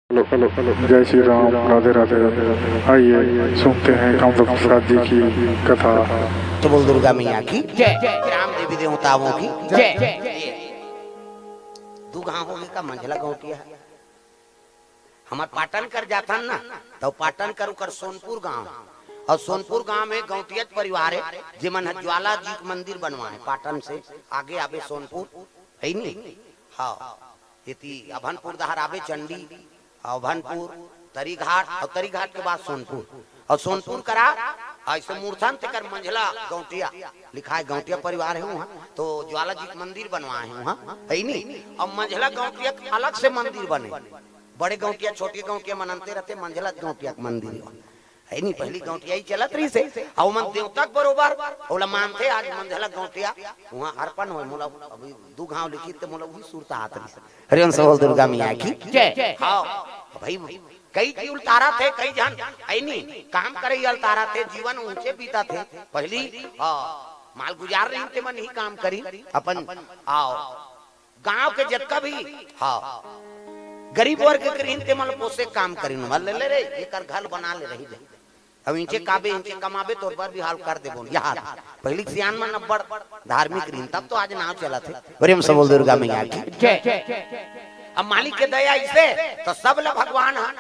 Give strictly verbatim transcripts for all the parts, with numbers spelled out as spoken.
Hello hello hello, जय श्री राम, राधे राधे। आइए सुनते हैं कामदेव प्रसाद जी की कथा। तो बोल दुर्गा मैया की जय। राम देवी देवताओं की जय। दू गांव होगे का मंझला गौंटिया। हमर पाटन कर जाथन ना, तो पाटन कर ओकर सोनपुर गांव, और सोनपुर गांव में गौंटियत परिवार है, जेमन ह ज्वाला जी के मंदिर बनवाए पाटन से आगे आबे सोनपुर, है नी? हाँ, एती अभनपुर डहर आबे चंडी, अभनपुर, तरीघाट, और तरीघाट के बाद सोनपुर, और सोनपुर करा ऐसे मूर्धन तेकर मंझला गौंटिया लिखाए, गौंटिया परिवार है वहाँ, तो ज्वाला जी के मंदिर बनवाए हैं वहाँ, है नी? और मंझला गौंटिया के अलग से मंदिर बने, बड़े गौंटिया छोटे गौंटिया मन अंते रहते, मंझला गौंटिया के मंदिर है नी? पहली गौंटिया ही चलत रहिसे, अउ मन देवता के बरोबर ओला मानथे। आज मंझला गौंटिया वहाँ अर्पण होय, मोला अभी दू घाव लिखित ते मोला वही सुरता आत रहिसे। हरिओम से बोल दुर्गा मैया की जय। हाँ भाई, कई जी उलतारा थे, कई झन ऐनी काम करे उलतारा थे, जीवन ऊंचे बीता थे। पहली हाँ, माल गुजार रही ते मन ही काम करी अपन। आओ गांव के जतका भी हाँ गरीब वर्ग के रहिन ते मन पोसे काम करिन, मन ले ले रे एकर घर बना ले रही दे। अब इंचे काबे इंचे कमाबे तोर बर भी हाल कर देबो। यहाँ पहली सियान मन अब्बड़ धार्मिक रहिन, तब तो आज नाव चलत हे। प्रेम से बोल दुर्गा मैया की जय। अब मालिक के दया इसे तो सब ला भगवान ह,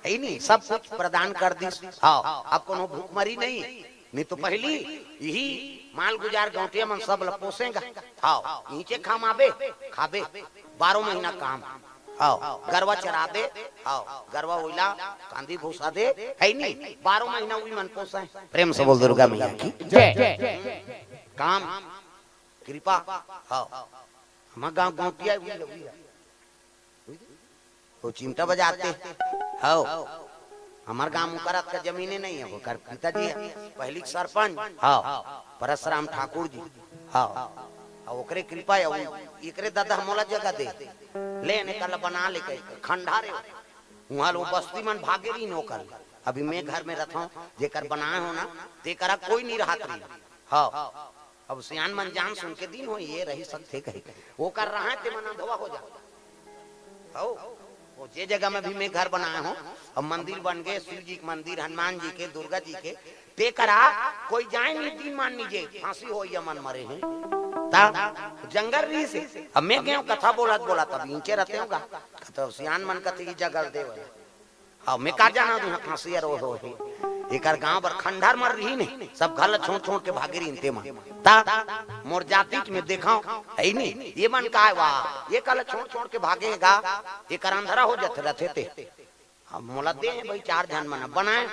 है नी, सब कुछ प्रदान कर दिस। हाँ, अब कोनो भूखमरी नहीं, नहीं तो पहली यही माल गुजार गौंटिया मन सब ला पोसेगा। हाँ, इंचे कमाबे खाबे, बारह महीना काम। हाँ, गरवा चरा दे, हाँ, गरवा ओइला कांदी भूसा दे, है नी, बारह महीना उही मन पोसे। प्रेम से बोल दुर्गा मैया की जय। काम कृपा। हाँ, हमर गांव गौंटिया उही, उही। वो चिमटा बजाते। हव, हमर गांव ओकर अतका जमीने नहीं है, ओकर पिताजी है पहली के सरपंच। हव, परसराम ठाकुर जी। हव, अउ ओकरे कृपा है, उ एकरे दादा मोला जगह दे ले ने कल बना ले के खंडा रे। उहाँ लो बस्ती मन भागे रही नोकर। अभी मैं घर में रहता हूँ, जेकर बनाए हो ना, तेकरा कोई नहीं रहत रही। हव, अब सियान मन जान सुन के दिन हो, ये रही सकथे कही। ओकर रहा ते मन अंधवा हो जाता। हव, वो जे जगह में भी मैं घर बनाए हूँ, अब मंदिर बन गए, शिव जी के मंदिर, हनुमान जी के, दुर्गा जी के, तेकरा कोई जाए नहीं, दिन मान लीजिए, फांसी हो या मन मरे हैं। ता जंगल रही से, अब मैं गए कथा बोलत बोलत, अब इंचे रहते होगा, तो सियान मन कथे की जगल देव। अब मैं का जाना दूं, हाँ, फांसी रो हो है। एकर गांव बर खंडहर मर रही ने, सब घर ला छोड़ छोड़ के भागे रही ते मन। ता मोर जाति में देखाओ, है नी, ये मन काय वा, ये कल छोड़ छोड़ के भागे गा, एकर अंधरा हो जात रहते ते। अब मोला दे हैं भाई चार झन मन, अब बनाए,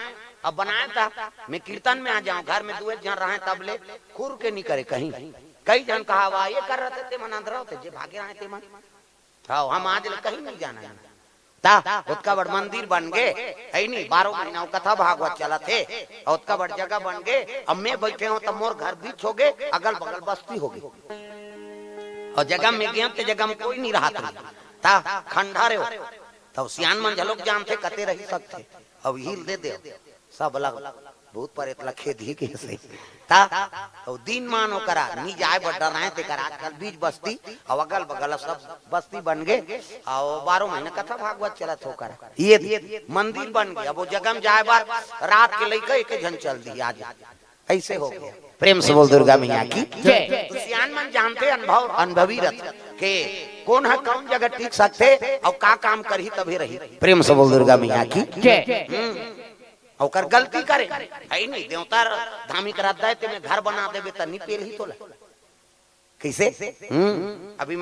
अब बनाए ता मैं कीर्तन में आ जाऊं, घर में दुए झन रहे तब ले खुर के नहीं करे कहीं। कई झन कहा वा, ये कर रहते ते मन अंधरा होते, जे भागे रहे ते मन। हाँ, हम आज ले कहीं नहीं जाना है। ता ओतका बड़ मंदिर बन गे, है नी, बारह महीना वो कथा भागवत चलत हे, अउ ओतका बड़ जगह बन गे। अब मैं बैठे हूँ तो मोर घर बीच हो गे, अगल बगल बस्ती हो गे, अउ जगह में गेंव ते जगह में कोई नहीं रहत रही। ता खंडहर हो, तब सियान मन झलोक जानथे कते रही सकथे। अब हील दे दे सब अलग भूत परेत ला खेद ही के से। ता तो दिन मान ओकरा नी जाए बर डराए, तेकर आजकल बीच बस्ती अउ अगल बगल सब बस्ती बन गे, अउ बारह महीना कथा भागवत चलत होकर ये मंदिर बन गे। अब वो जगह में जाए बर रात के लइका एक झन चल दी आज, ऐसे हो गया। प्रेम से बोल दुर्गा मैया की जय। तो सियान मन जानते अनुभव, अनुभवी रथ के कौन है, कौन जगह टिक सकते और का काम करही तभी रही। प्रेम से बोल दुर्गा मैया की जय। हम्म। ओकर गलती करे, है नहीं, देवता धामी करा दे, ते में घर बना देबे त नहीं पेल ही तोला। कैसे? हम्म। अभी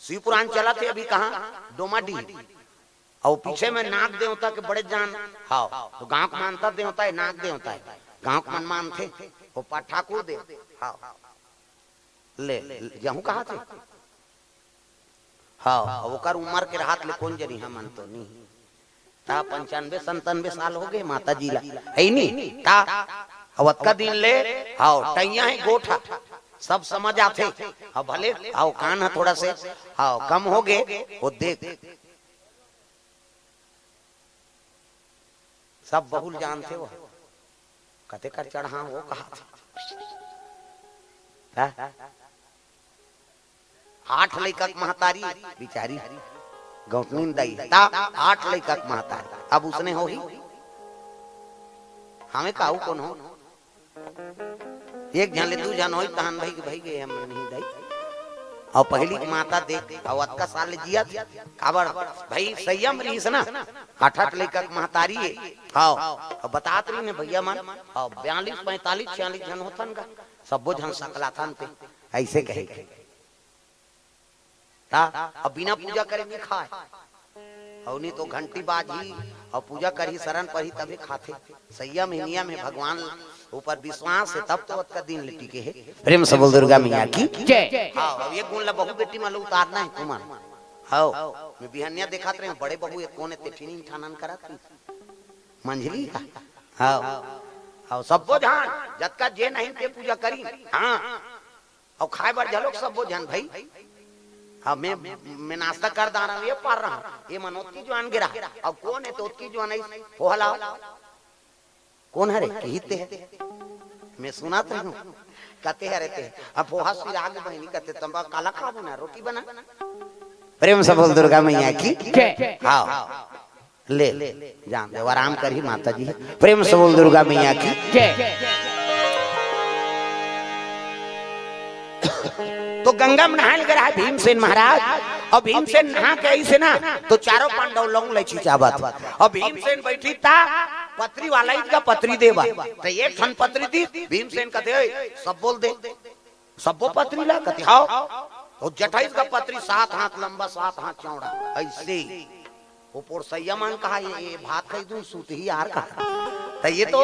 शिव पुराण चला थे, अभी कहाँ डोमाडीह, और पीछे में नाग देवता के बड़े जान। हाँ, तो गांव का मानता देवता है, नाग देवता है, गांव का मन मानथे, वो पा ठाकुर देव। हाँ, ले, ले जाहूं कहा थे। हाँ, अब ओकर उम्र के रहत ले कोन जनी हमन तो नहीं। ता पंचानबे संतानबे साल हो गए माता जी ला, है नी? ता अब अतका दिन ले, हाँ, टैया है गोठा, सब समझ आथे। अब भले, हाँ, कान है थोड़ा से, हाँ, कम हो गए, वो देख, सब बहुल जानथे वो। कते कर चढ़ा वो कहा था। आठ लइका के महतारी बिचारी, गौटनीन दाई, ता आठ लइका के महतारी। अब उसने होही? हमें काऊ कौन हो? एक झन ले दू झन होई, तहन भाई के भाई के हम नहीं दाई। अउ पहिली के माता देख, अउ अतका साल ले जियत, काबर भाई संयम रहिस ना, आठ आठ लइका के महतारी हे। हाँ, अउ बतात रही ने भैया मन, अउ बयालीस, पैंतालीस, छियालीस झन होथन का, सब्बो झन सकलाथन ते, ऐसे कहे के। ता, अब बिना पूजा करे नहीं खाए। अउ नहीं तो घंटी बाजही अउ पूजा करही, शरण परही, तभे खाथे। संयम हे, नियम हे, भगवान ऊपर विश्वास हे, तब तो अतका दिन ले टिके हे। प्रेम से बोल दुर्गा मैया की। जय। हाँ, अब ये गुण ला बहू बेटी मन ला उतारना हे तुमन। हाँ, मैं बिहनिया देखत रहे, बड़े बहू एक कोने ते ठिनिन ठानन करत रही। मंझली का। हाँ, हाँ, सब्बो झन, जतका जे नहीं ते पूजा करी। हाँ, अउ खाए बर झलोक सब्बो झन भाई। हाँ, मैं, मैं नाश्ता कर डारा हूँ, ये पार रहा हूँ, ये मन ओतकी जुआन गिरा। अब कौन हे तो ओतकी जुआन आई, पोहा लाओ। कौन हरे? किहित ते हे। मैं सुनत रही हूँ, कते हरे ते। अब पोहा सिरा गे बहिनी, कते तंबा काला खाबो ना, रोटी बना। प्रेम से बोल दुर्गा मैया की। जय। हाँ। ले, जान दे, आराम करही माता जी। प्रेम से बोल दुर्गा मैया की। जय। तो गंगा में नहाए लगे रहा भीमसेन महाराज, अउ भीमसेन नहा के आइस ना, तो चारों पांडव लौंग लइची चाबत। अउ भीमसेन बइठिस ता पतरी वाला ईद का पतरी देवा, त एक ठन पतरी दिस, भीमसेन कथे, "ओए, सब बोल दे।" सब्बो पतरी ला कथे, "हव।" अउ जटायु का पतरी सात हाथ लंबा, सात हाथ चौड़ा, अइसे। ओ पोरसइया मन कहा, "ये, ये भात खाई दूं, सूतही यार," कहा। त ये तो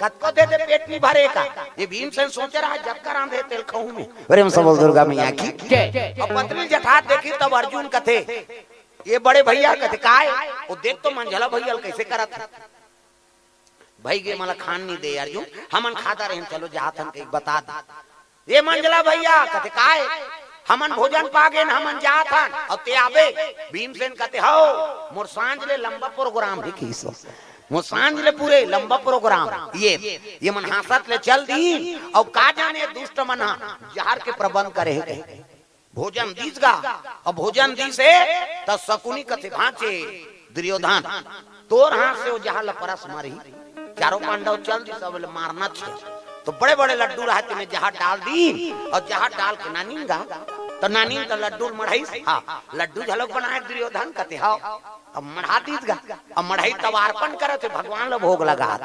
कतको दे दे, पेट नहीं भरे का। ये भीमसेन सोचे रहा, "जतका रांधे तेला खाहूं मैं।" प्रेम से बोल दुर्गा मैया की। जय। अउ पतरी जटात देखिस, तब अर्जुन कथे, ये बड़े भैया कथे, "काय?" ओ देख तो मंझला भैया ल कइसे करत हे। भई गे, मला खान नहीं दे यार, जो हमन खाता रहेन, चलो जात हन, कहीं बता दे। ये मंझला भैया कथे, "काय?" "हमन भोजन पा गेन, हमन जात हन, अउ ते आबे?" भीमसेन कथे, "हव, मोर सांझ ले लंबा प्रोग्राम हे," किहिस। "मोर सांझ ले पूरे लंबा प्रोग्राम हे।" ये, ये मन हाँसत ले चल दी, अउ का जाने दुष्ट मन ह जहर के प्रबंध करे हे कहे। भोजन दीस गा, अउ भोजन दीस हे, त सकुनी कथे, "भांचे दुर्योधन, तोर हाथ से ओ जहर ल परस मरही।" चारों पांडव चल दिस, सब ल मारना छे। तो बड़े-बड़े लड्डू रहय, तेमे जहर डाल दिस, अउ जहर डाल के नानिन गा, त नानिन त लड्डू ल मढ़ाइस, हाँ, लड्डू झलक बनाए दुर्योधन कथे, "हव।" अब मढ़ा दीस गा, अब मढ़ाई तब अर्पण करत हे, भगवान ल भोग लगात।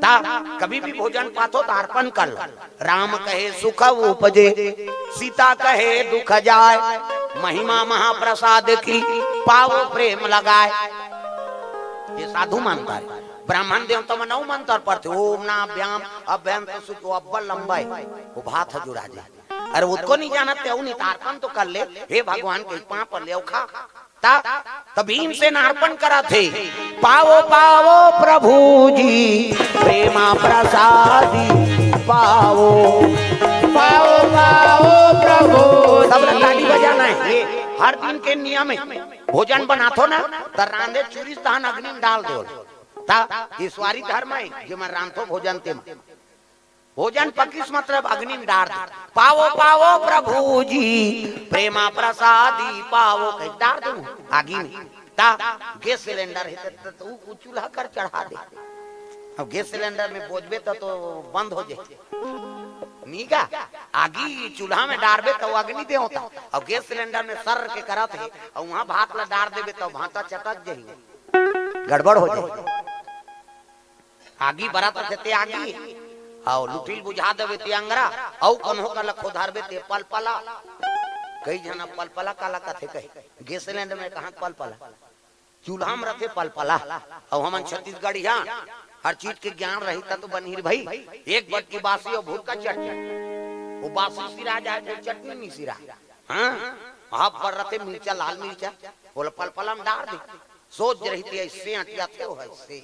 ता कभी भी भोजन पाथो त अर्पण कर लो। राम कहे सुख उपजे, सीता कहे दुख जाय, महिमा महाप्रसाद की पावो प्रेम लगाय। ये साधु मंत्र हे। ब्राह्मण देवता मन अउ मंत्र पढ़थे, ओम नाभ्याम अभ्यंत सुचो, अब्बड़ लंबा हे, ओ भात ह जुड़ा जाय। अरे, ओतको नहीं जानत ते, अउ नहीं त अर्पण तो कर ले, हे भगवान के पाँव पर ले अउ खा। ता, त भीमसेन अर्पण करत हे, "पावो, पावो प्रभु जी, प्रेमा प्रसादी पावो।" पावो, पावो प्रभु सब जी। ताली बजाना हे। ये हर दिन के नियम हे। भोजन बनाथो ना, त रांधे चुरिस तहन अग्नि में डाल देवल। ता, ये स्वारी धर्म हे, जेमा रांधथो भोजन तेमा। भोजन पकिस मतलब अग्नि में डार दे। "पावो, पावो प्रभु जी, प्रेमा प्रसादी पावो," कहि डार दे आगी में। ता गैस सिलेंडर हे, त, त, त ऊ चूल्हा कर चढ़ा दे। अब गैस सिलेंडर में बोझबे त, तो बंद हो जाए। नी का? आगी चूल्हा में डारबे त वो अग्नि देवता। अब गैस सिलेंडर में सर्र के करत हे, अउ उहाँ भात ला डार देबे त भांटा चटक जाही, गड़बड़ हो जाही। आगी बरत रथे ते आगी, अउ लुटिल बुझा देबे ते अंगरा, अउ कन्हो कर ल खोधारबे ते पलपला। कई झन अब पलपला काला कथे कहे, गैस सिलेंडर में कहाँ पलपला? चूल्हा में रथे पलपला। अउ हमन छत्तीसगढ़िया, हर चीज के ज्ञान रही त तो बनही रे भई। एक बटकी बासी अउ भुरका चटनी, वो बासी सिरा जाए, फिर चटनी नहीं सिरा। हाँ, आप पर रथे मिर्चा, लाल मिर्चा, बोले पलपला में डार दे। सोच रही थी ऐसे अटिया थे वो ऐसे।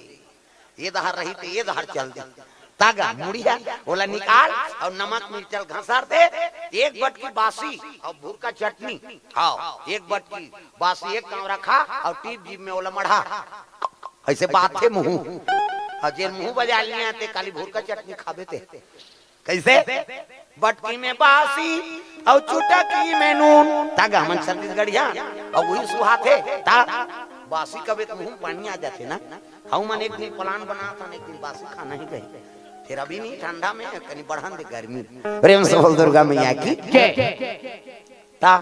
ये दहर रही थी, ये दहर चल दे। तागा मुड़िया, बोला निकाल अउ नमक मिर्चा घसर दे। एक बटकी बासी अउ भुरका चटनी। हाँ, एक बटकी बासी एक कांवरा खा अउ टीप जीभ में ओला मढ़ा। ऐसे बात हे मुँह। अउ जेन मुँह बजा लिया ते काली भुरका चटनी खाबे ते। कैसे? बटकी में बासी अउ चुटकी में नून। ता गा हमन छत्तीसगढ़िया, अउ वही सुहाथे। ता बासी कबे त मुंह में पानी आ जाथे ना। हमन एक दिन plan बनाथन, एक दिन बासी खाना ही कही। फिर अभी नहीं, ठंडा में कनी बढ़न दे गर्मी। प्रेम से बोल दुर्गा मैया की। जय। ता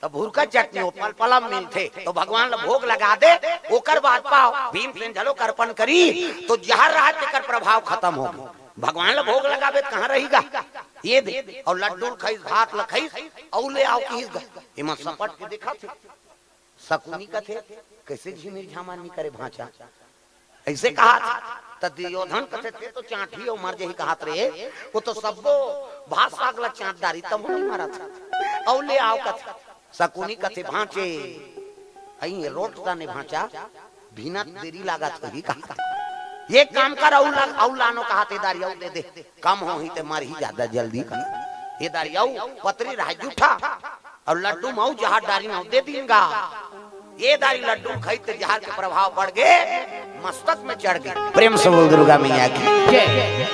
त भुरका चटनी ओ पलपला म मिलथे, तो भगवान ल भोग लगा दे, ओकर बाद पाव। भीमसेन झलो करपन करी, तो जहर रहा तेकर प्रभाव खतम हो गे। भगवान ल भोग लगाबे त कहाँ रहिगा? ये दे, अउ लड्डू ल खइस, भात ल खइस, अउ ले आव किहिस गा। एमा सपट के देखत हे, सकुनी कथे, "कइसे झिमिर झामर नी करे भांचा?" अइसे कहा था। त दुर्योधन कथे, "ते तो चांटी अउ मर जही कहत रे, वो तो सब्बो भात साग ला चांट डारी तब नहीं मरत।" अउ ले आव कथे, सकुनी कथे, "भांचे, अई ये रोट ताने भांचा, भीना देरी लागत होही," कहा। "ये काम कर, अउ ला, अउ लानो," कहा, "ते दारी अउ दे दे, कम होही ते मरही ज्यादा जल्दी," कहा। "ये दारी अउ पतरी रहा जूठा, अउ लड्डू म अउ जहर डारी न अउ दे दीन गा।" ये दारी लड्डू खई ते जहर के प्रभाव बढ़ गे, मस्तक में चढ़ गे। प्रेम से बोल दुर्गा मैया की। जय।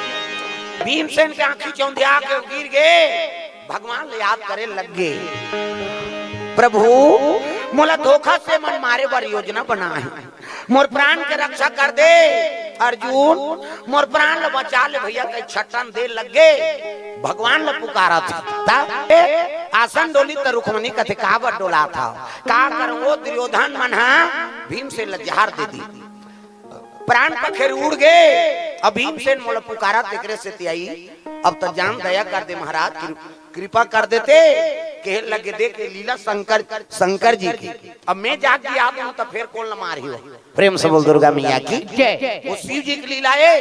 भीमसेन के आंखी चौंधिया के गिर गे, भगवान ले याद करे लग गे, "प्रभु, मोला धोखा से मन मारे बर योजना बना है, मोर प्राण के रक्षा कर दे अर्जुन, मोर प्राण ल बचा ले भैया," कहि छटन दे लग गे। भगवान ल पुकारत हे। त ए आसन डोली त रुक्मणी कथे, "काबर डोलात हव? का करंव ओ दुर्योधन मन ह भीमसेन ल जहर दे दी, प्राण पखेरु उड़ गे।" अब भीमसेन मोला पुकारत तेकरे सेती आई। अब त जान दया कर दे महाराज, कृ-, कृपा कर देते। कहे लगे, "देख ये लीला शंकर, शंकर जी की। अब मैं जाग गया हूं त फेर कोन ल मारही हो?" प्रेम से बोल दुर्गा मैया की। जय। वो शिव जी की लीला है,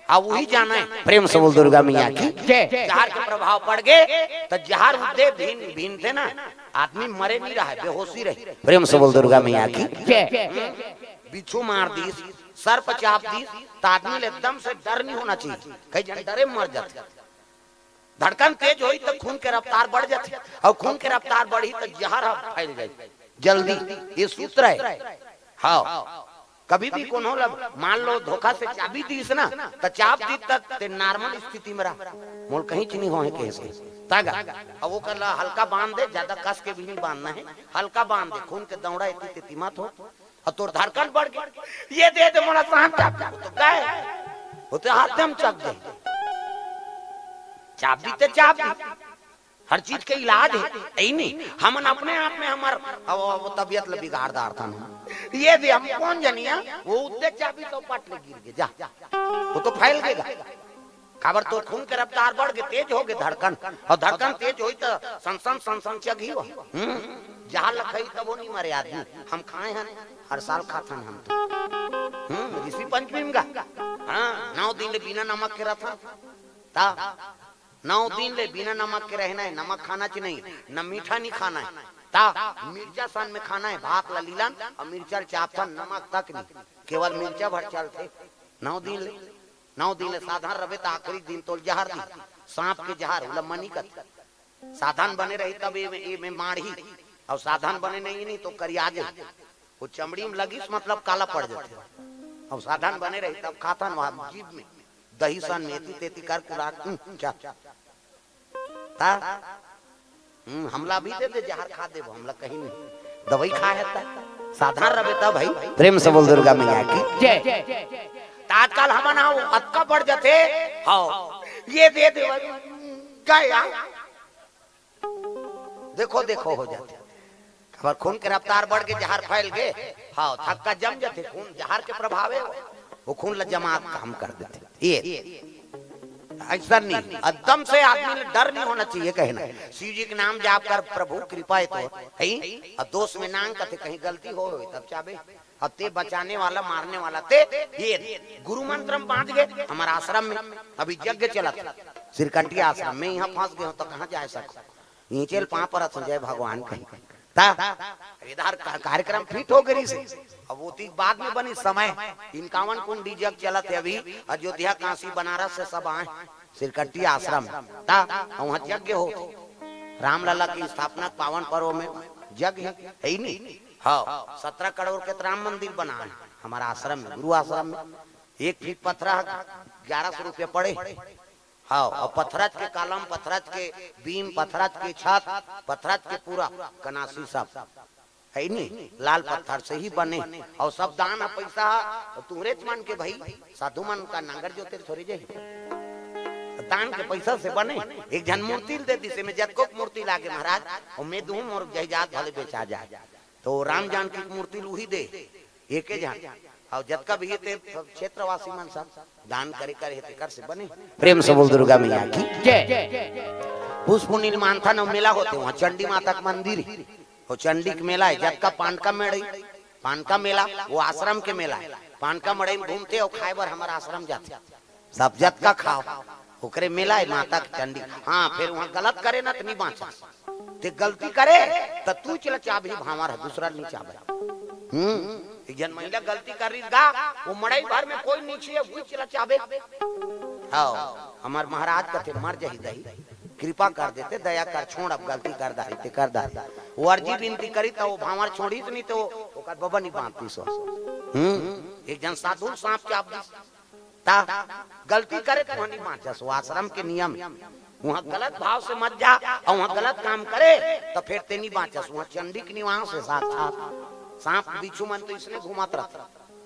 अब वही जाना है। प्रेम से बोल दुर्गा मैया की। जय। जहर के प्रभाव पड़ गे, त जहर उद्दे भीन, भीन थे ना, आदमी मरे नहीं रहा, बेहोशी रही। प्रेम से बोल दुर्गा मैया की। जय। बिच्छू मार दीस, सर्प चाप दीस, त आदमी ले एकदम से डर नहीं होना चाहिए, कहीं जन डरे मर जाते। धड़कन तेज होई त खून के रफ्तार बढ़ जाथे, अउ खून के रफ्तार बढ़ी त जहर ह फैल जाई जल्दी। ये सूत्र है। हाँ, कभी भी कोनो ल मान लो धोखा से चाबी दीस ना, त चाप दी तक ते normal स्थिति में रह, मोल कहीं चीनी हो है कहे से। तागा, अब वो कर ला हल्का बांध दे, ज्यादा कस के भी नहीं बांधना है, हल्का बांध दे, खून के दौड़ा इतनी तेती मत हो। अउ तोर धड़कन बढ़ गे, ये दे दे मोला शांत। वो तो गए, वो तो हाथ दम चक दे। चाबी ते चाबी, हर चीज के इलाज है। यही नहीं, हमन अपने आप में हमर, अब, अब तबियत ल बिगाड़ डारथन। ये दे हम कोन जनिया, वो उद्दे चाबी तो पट ले गिर गे, जा, वो तो फैल गेगा। काबर तोर खून के रफ्तार बढ़ गे, तेज हो गे धड़कन, अउ धड़कन तेज होई त सन सन सन सन चगही हो। हम्म, जहर ल खई तबो नहीं मरे आदमी। हम खाए हन, हर साल खाथन हम तो। हम्म, ऋषि पंचमी में गा। हाँ, नौ दिन ले बिना नमक के रथन। ता, नौ दिन ले बिना नमक के रहना है, नमक खाना च नहीं, न मीठा नहीं खाना है। ता, मिर्चा सन में खाना है, भात ला लीलन अउ मिर्चा ल चापथन, नमक तक नहीं, केवल मिर्चा भर चलथे। नौ दिन ले नौ दिन ले साधन रबे त आखिरी दिन तोल जहर दी, सांप के जहर, ओला मनी कथे। साधन बने रही तब ये में, ये में माढ़ी, अउ साधन बने नहीं, नहीं तो करिया जाही। वो चमड़ी में लगिस मतलब काला पड़ जाथे। अउ साधन बने रही तब खाथन वहाँ जीभ में, दही सन में एती तेती कर कुला, हम्म, चल। ता? हम्म, हमला भी दे दे, जहर खा देबो, हमला कहीं नहीं। दवाई खा है ता? साधन रबे ता भाई। प्रेम से बोल दुर्गा मैया की। जय। त आजकल हमन हा अतका बढ़ जाथे, हाँ, ये दे दे, गया। देखो, देखो हो जाथे। काबर खून के रफ्तार बढ़ गे, जहर फैल गे, हाँ, थक्का जम जाथे, खून जहर के प्रभाव है, वो खून ला जमा काम कर देथे। ये अइसन नहीं, एकदम से आदमी ल डर नहीं होना चाहिए, कहे ना, शिव जी के नाम जाप कर, प्रभु कृपा है तो, है, अउ दोष में नांग कथे, कहीं गलती हो, तब चाबे। अब ते बचाने वाला, मारने वाला ते, ये गुरु मंत्र में बांध गए, हमारा आश्रम में अभी यज्ञ चलत हे, सिरकंटी आश्रम में, यहाँ फंस गए हो तो कहाँ जा सको? नीचे ल पाँव परत हो, जय भगवान कहीं। ता, इधर का-, कार्यक्रम फिट हो गई से। अब वो तीक बाद में बनी समय, इनकावन कुंडी जग चलत है अभी, अयोध्या, काशी, बनारस से सब आए, सिरकंटी आश्रम। ता, वहाँ यज्ञ हो, रामलला की स्थापना के पावन पर्व में यज्ञ है, है ही नहीं? हाँ, सत्रह करोड़ के त राम मंदिर बना है हमारा आश्रम में, गुरु आश्रम में। एक फीट पथरा ग्यारह सौ रुपया पड़े, हाँ, अउ पथरच के कॉलम, पथरच के बीम, पथरच के छत, पथरच के पूरा कनासी सब है नी, लाल पत्थर से ही बने। अउ सब दान ह पैसा ह, अउ तुहरेच मन के भाई, साधु मन का नांगर जोते थोड़ी जाही। दान के पैसा से बने। एक झन मूर्ति ल दे दिस, एमे जतको मूर्ति लागे महाराज, अउ में दूहूं, मोर जायदाद भले बेचा जाए, तो राम जानकी के मूर्ति ल उही दे, एके झन। अउ जतका भी हे ते सब क्षेत्रवासी मन सब दान करे करे हे, तेकर से बने। प्रेम से बोल दुर्गा मैया की। जय। पुष्पुनी ल मानथन अउ मेला होथे, उहाँ चंडी माता के मंदिर हे। वो चंडी के मेला हे, जतका पानका मेड़ई, पानका मेला, वो आश्रम के मेला हे। पानका मड़ई में घूमथे अउ खाए बर हमर आश्रम जाथे। सब जतका खाव, ओकरे मेला हे माता के चंडी। हाँ, फेर उहाँ गलत करे ना त नी बाँचस। ते गलती करे त तू चला चाबही भांवर ह, दूसरा ल नी चाबे। हम्म, एक झन महिला गलती कर रही गा, वो मड़ई भर में कोई नी छे, वो चला चाबे। हाँ, हमर महाराज कथे, "मर जाही दही, कृपा कर देते, दया कर, छोड़, अब गलती कर डारी, ते कर डारी।" वो अर्जी बिनती करी त वो भांवर छोड़िस नी त ओकर बबा नी बाँचतिस। हम्म, एक झन साधु सांप चाब दिस। ता गलती करे त उहाँ नी बाँचस, वो आश्रम के नियम हे। उहाँ गलत भाव से मत जा, अउ उहाँ गलत काम करे त फेर ते नी बाँचस। उहाँ चंडी के निवास हे साक्षात। सांप बिच्छू मन तो इसने घूमत रथे।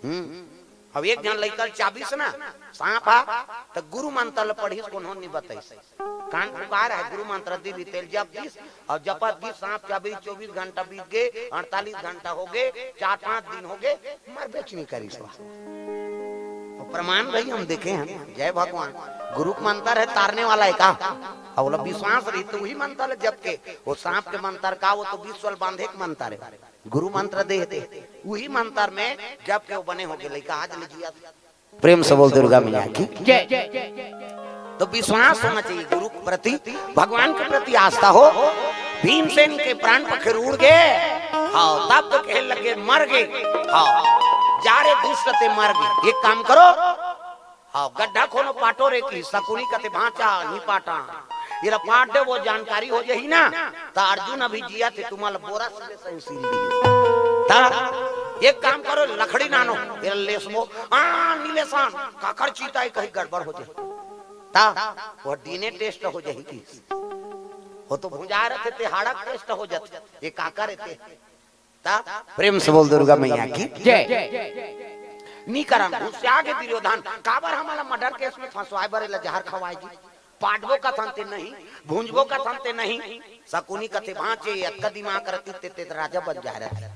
हम्म। अब एक झन लइका ल चाबिस ना सांप हा, त गुरु मंत्र ल पढ़िस, कोनो नी बताइस। कान फुकार हे, गुरु मंत्र दिली, तेल जप दिस, अउ जपत गिस, सांप चाबे, चौबीस घंटा बीत गे, अड़तालीस घंटा हो गे, चार पाँच दिन हो गे, मर बेच नी करिस। वो प्रमाण भाई हम देखे हन। जय भगवान। गुरु के मंत्र हे तारने वाला हे का? अउ ओला विश्वास रही त उही मंत्र ल जप के, वो सांप के मंत्र का, वो तो विश्व ल बांधे के मंत्र हे। गुरु मंत्र दे हे ते, उही मंत्र में जप के वो बने हो गे लइका, आज ले जिया। प्रेम से बोल दुर्गा मैया की। जय। तो विश्वास होना चाहिए गुरु के प्रति, भगवान के प्रति आस्था हो। भीमसेन के प्राण पखेरु उड़ गे, हाँ, तब तो कहे लगे, "मर गे।" हाँ, "जा रे दुष्ट, ते मर गे, एक काम करो, हाँ, गड्ढा खोनो, पाटो रे।" कि शकुनी कथे, "भांचा, नी पाटा, एला पाट दे, वो जानकारी हो जाही ना।" त अर्जुन अभी जियत हे, तुमन ल बोरा सिले सही सील दिही। त एक काम करो, लकड़ी लानो, एला लेसबो। आ, नी लेसन, काकर चिता हे, कहीं गड़बड़ हो जाही। त वो डीएनए टेस्ट हो जाही कि वो तो भुंजा रथे, ते हाड़ा टेस्ट हो जाथे, ये काकर हे ते। त प्रेम से बोल दुर्गा मैया की। जय। नी करन, गुस्सा गे दुर्योधन, काबर हमला मर्डर केस में फंसवाए बर एला जहर खवाए जी? पाटबो कथन ते नहीं, भूंजबो कथन ते नहीं। शकुनी कथे, "भांचे, अतका दिमाग रहतिस ते, ते राजा बन जाए रहते।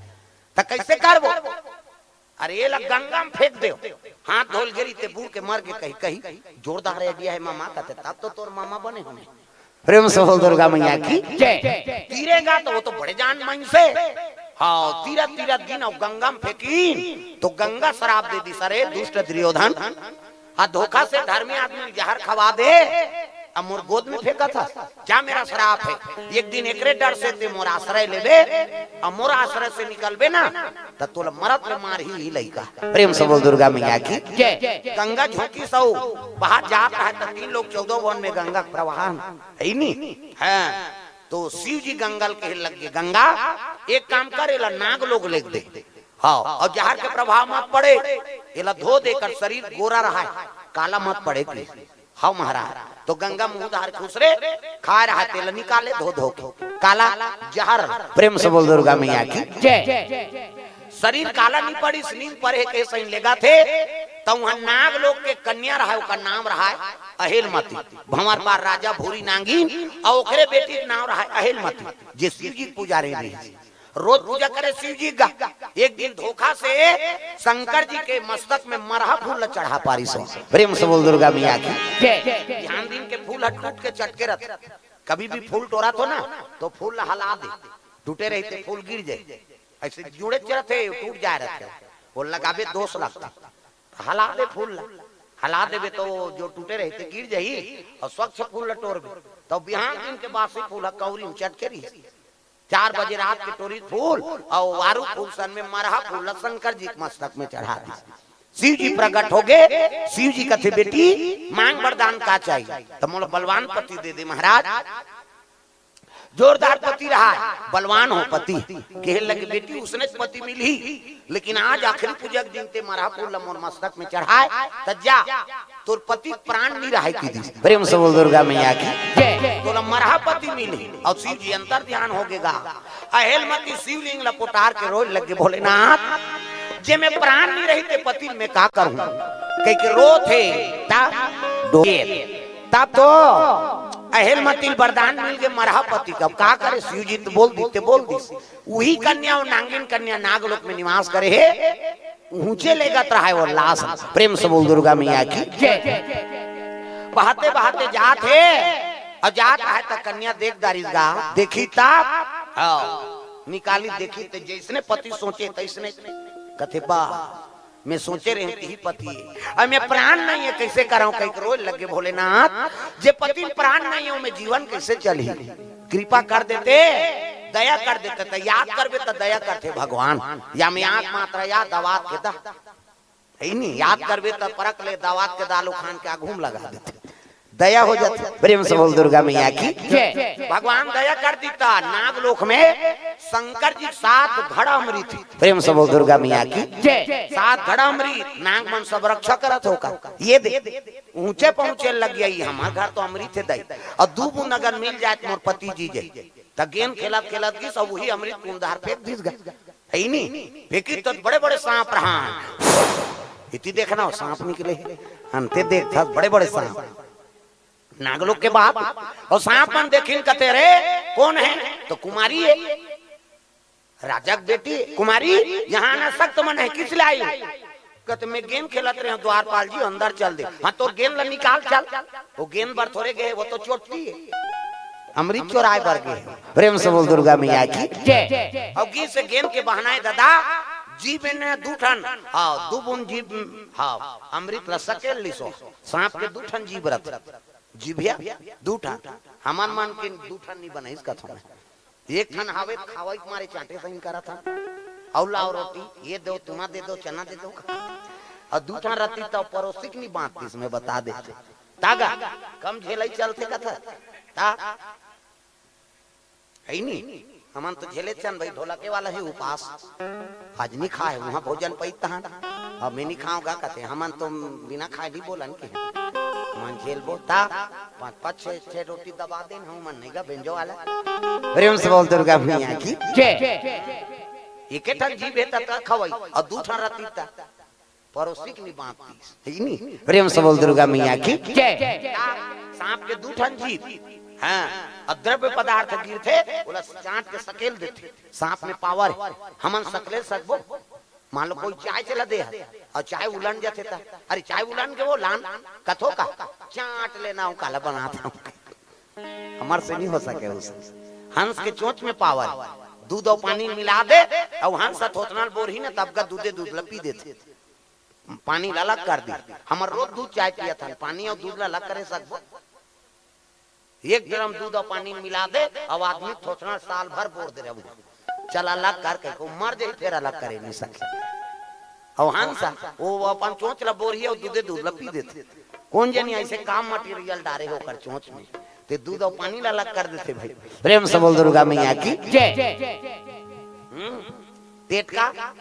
त कइसे करबो?" "अरे, एला गंगा में फेंक देव।" हाथ धोल गेरी ते बूड़ के मर गे कही, कही, "जोरदार आइडिया हे मामा," कथे, "तब तो तोर मामा बने हों।" प्रेम से बोल दुर्गा मैया की। जय। तीरेगा तो वो तो बड़े जान मन से। हाँ, तीरा, तीरा दिन अउ गंगा में फेंकिन, तो गंगा श्राप दे दिस, "अरे दुष्ट दुर्योधन, आ धोखा से धर्मी आदमी ल जहर खवा दे, अब मोर गोद में फेंकत हस, जा मेरा श्राप हे। एक दिन एकरे डर से ते मोर आश्रय लेबे, अब मोर आश्रय से निकलबे ना, त तोला मरत ले मारही ही लइका।" प्रेम से बोल दुर्गा मैया की। जय। गंगा झोंकिस अउ बाहर जात रहे त तीन लोक चौदह भुवन में गंगा के प्रवाह हे नी? हाँ, तो शिव जी गंगा ल कहे लग गे, "गंगा, एक काम कर, एला नाग लोक लेग दे।" हाँ, अउ जहर के प्रभाव मत पड़े, एला धो दे, एकर शरीर गोरा रहय, काला मत पड़े कि। "हाँ महाराज।" तो गंगा मुंह धार खुसरे, खाए रहय तेला निकाले धो धो के, काला जहर। प्रेम से बोल दुर्गा मैया की। जय। शरीर काला नी पड़िस, नींद परे के सही लेगथे, त उहाँ नाग लोक के कन्या रहय, ओकर नाम रहय अहेलमती। भंवर पार राजा भूरी नांगिन, अउ ओकरे बेटी के नाम रहय अहेलमती, जे शिव जी के पुजारी रहिस। रोज पूजा करे शिव जी का। एक दिन धोखा से शंकर जी के मस्तक में मरहा फूल ल चढ़ा पारिस हो। प्रेम से बोल दुर्गा मैया की। जय। बिहान दिन के फूल ह टूट के चटके रथे। कभी भी फूल टोरत हो ना, तो फूल ल हला दे, टूटे रहिथे फूल गिर जाय। अइसे जुड़े रथे, टूट जाय रथे, वो लगाबे दोष लगथे। हला दे फूल ल, हला देबे तो जो टूटे रहिथे गिर जाही अउ स्वच्छ फूल ल टोरबे, तो बिहान दिन के बासी फूल ह कौरी में चटके रही। चार बजे रात के टोरिस फूल अउ आरू फूल सन में मरहा फूल ल शंकर जी के मस्तक में चढ़ा दिस। शिव जी प्रकट हो गे। शिव जी कथे, "बेटी, मांग वरदान का चाहिए?" त मोला बलवान पति दे दे महाराज। जोरदार पति रहय, बलवान हो पति। कहे लगे, "बेटी, उसने पति मिलही, लेकिन आज आखिरी पूजा के दिन ते मरहा फूल ल मोर मस्तक में चढ़ाय, त जा, तोर पति प्राण नहीं रहाय कहि दिस। प्रेम से बोल दुर्गा मैया की। जय। तोला मरहा पति मिलही। अउ शिव जी अंतर ध्यान हो गे गा। अहेलमती शिवलिंग ल पोटार के रोए लगे, "भोलेनाथ, जे में प्राण नहीं रही ते पति ल मैं का करहूं?" कहिके रोथे, तब डोल। तब तो अहेलमती ल वरदान मिल गे मरहा पति के। अब का करे, शिव जी तो बोल दिस ते बोल दिस। उही कन्या, वो नागिन कन्या नागलोक में निवास करे हे। ऊंचे लेगत रहाय वो लाश। प्रेम से बोल दुर्गा मैया की। जय। बहाते बहाते जात हे, अउ जात हे त कन्या देख डारिस गा, देखी तब, हाँ, निकाली देखी त जइसने पति सोचे तइसने। कथे, "बा, मैं सोचे रहेंव तेही पति हे, अउ में प्राण नहीं हे, कइसे करंव?" कहिके रोए लगे, "भोलेनाथ, जे पति में प्राण नहीं हे, ओमे जीवन कइसे चलही?" कृपा कर देते, दया कर देते, त याद करबे त दया करथे भगवान। या में आंख मात्र याद, दवात के दा। हे नी, याद करबे त परख ले, दवात के दाल उखान के आगू में लगा देते। दया हो जाथे। प्रेम से बोल दुर्गा मैया की। जय। भगवान दया कर दीता। नागलोक में शंकर जी के सात घड़ा अमृत। प्रेम से बोल दुर्गा मैया की। जय। सात घड़ा अमृत, नाग मन सब रक्षा करत होकर। ये दे, ऊंचे पहुंचे लग गई, हमार घर तो अमृत हे दई। अउ दू बूंद अगर मिल जाए त मोर पति जी जई। त गेंद खेलत खेलत गिस, अउ उही अमृत कुंदार फेंक दिस गा। हे नी, फेंकी त बड़े बड़े सांप रहा। इति देखना हो, सांप निकले। अंते देखत बड़े बड़े सांप। नागलोक के बात। अउ सांप मन देखिन कथे, "रे, कोन हे?" त कुमारी हे। राजा के बेटी कुमारी, "यहाँ आना सख्त मना है, किस लिए आई हो?" कथे, "मैं गेंद खेलत रहेंव, द्वारपाल जी, अंदर चल दे।" "हाँ, तोर गेंद ला निकाल, चल।" वो गेंद बर थोरे गे हे, वो तो चोट्टी हे, अमृत चोराय बर गे हे। प्रेम से बोल दुर्गा मैया की। जय। अउ गिस गेंद के बहाना हे दादा, जीभ में दू ठन, हाँ, दू बूंद जीभ, हाँ, अमृत ला सकेल लिसो। सांप के दू ठन जीभ रथे, जीभिया दू ठन, हमन मन के दू ठन नहीं बनइस कथों में। एक ठन हावे त खावई के मारे चांटे सही करत हन। अउ लाओ रोटी, ये दो, तुमा दे दो, चना दे दो। अउ दू ठन रतिस त परोसी के नी बांटतिस, मैं बता देथे। तागा, कम झेलई चलथे कथा। ता, हे नी, हमन तो झेले चन भाई, ढोलके वाला ही उपास। आज नी खाए, उहाँ भोजन पइत तहन। अब मैं नी खाऊंगा कथे, हमन तो बिना खाए नी बोलन के। हमन झेलबो ता, पाँच पाँच छः छः रोटी दबा देन, हमन नहीं गा बेंजो वाला। प्रेम से बोल दुर्गा मैया की। जय। एके ठन जीभ हे त, त खवई, अउ दू ठन रतिस त परोसी के नी बांटतिस। हे नी? प्रेम से बोल दुर्गा मैया की। जय। सांप के दू ठन जीभ। हाँ, अउ द्रव्य पदार्थ गिरथे, ओला चांट के सकेल देथे। सांप में पावर हे, हमन सकले सकबो। मान लो कोई चाय चला दे हे, अउ चाय उलन जाथे त, "अरे चाय उलन गे वो लान," कथो का, चांट लेना हूँ, काला बनात हूँ। हमर से नहीं हो सके उस। हंस के चोंच में पावर, दूध अउ पानी मिला दे, अउ हंस ह थोथना ल बोरही न, तब का दूधे दूध ल पी देथे। पानी ल अलग कर दी। हमर रोज दूध चाय पियत हन, पानी अउ दूध ल अलग करे सकबो? एक ड्रम दूध अउ पानी मिला दे, अउ आदमी थोथना साल भर बोर दे रहू। चल अलग कर कहिके, मर जाही फेर अलग करे नहीं सके। अउ हंस, वो अपन चोंच ल बोरही अउ दूधे दूध ल पी देथे। कोन जनी ऐसे काम मटेरियल डारे हो ओकर चोंच में, ते दूध अउ पानी ल अलग कर देथे भाई। प्रेम से बोल दुर्गा मैया की। जय। हम्म, टेटका,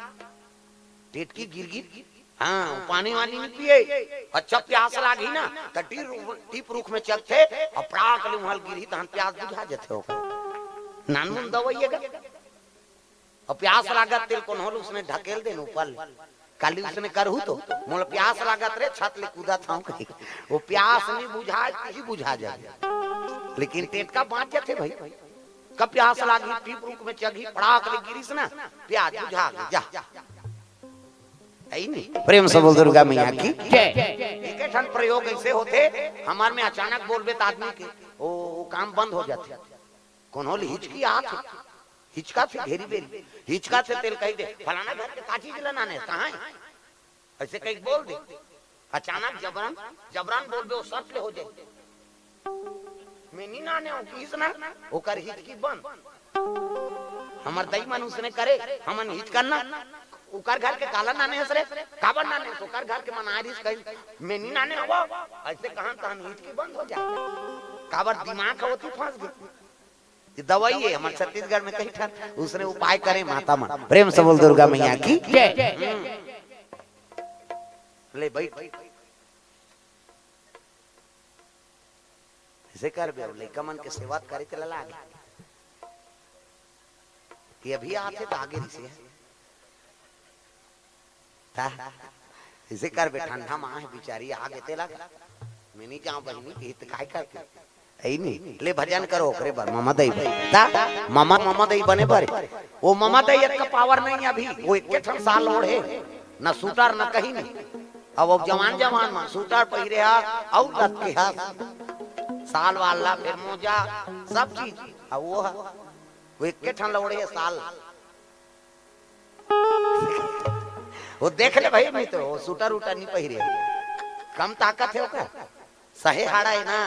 टेटकी गिरगिट, हाँ, पानी वानी नहीं पिए। अच्छा प्यास लागही ना, त टीप, टीप रुख में चघथे, अउ पड़ाक ले उहाँ ल गिरही, तहन प्यास बुझा जथे ओकर। नानमुन दवाई हे गा। अउ प्यास लागत तेल कोनो ल उसने ढकेल देन ऊपर ले। काली उसने करहू तो, "मोला प्यास लागत रे, छत ले कूदत हूँ" कही। वो प्यास नहीं बुझाए, तुही बुझा जाए। लेकिन टेटका बांच जाथे भाई। कब प्यास लागी, टीप रुख में चघही, पड़ाक ले गिरिस ना, प्यास बुझा गे, जा। हे नी? प्रेम से बोल दुर्गा मैया की। जय। एके ठन प्रयोग ऐसे होथे, हमर में अचानक बोलबे त आदमी के, ओ, ओ काम बंद हो जाथे। कोनो ल हिचकी आथे, हिचकाथे घेरी बेरी, हिचकाथे तेल कही दे, "फलाना घर के का चीज ल नाने, कहाँ हे?" ऐसे कही बोल दे। अचानक जबरन, जबरन बोलबे, वो सट ले हो जाए। "मैं नी नाने हूँ," किस ना, ओकर हिचकी बंद। हमर दई मन उसने करे, हमन हिचकन ना, "ओकर घर के काला नाने हस रे, काबर नाने हस?" ओकर घर के मन आरिस कही, "मैं नी नाने हूँ," ऐसे कहन तहन हिचकी बंद हो जाए। काबर दिमाग ह ओती फंस गे। ये दवाई हे, हमर छत्तीसगढ़ में कई ठन उसने उपाय करे माता मन। प्रेम से बोल दुर्गा मैया की। जय। हम्म। ले बैठ। इसे कर बे, लइका मन के सेवा करे तेला लागे। ये अभी आथे त आगे रिसे। ता, इसे कर बे, ठंडा माँ हे बिचारी, आगे तेला। मैं नहीं जाऊँ बहिनी, ये तो काय करके। ऐ नहीं, ले भजन करो ओकरे बर, ममा दई बर। ता, ममा, ममा दई बने बर। वो ममा दई अतका पावर नहीं अभी, वो एक ठन साल ओढ़े, न सूटर न कहीं नहीं। अब वो जवान जवान मन सूटर पहिरे हा, अउ लटके हा, साल वाला, फिर मोजा, सब चीज। अब वो हा, वो एक ठन ल ओढ़े साल। वो देख ले भाई, नहीं तो वो सूटर उटर नहीं पहिरे, कम ताकत हे ओकर, सहे हाड़ा हे ना,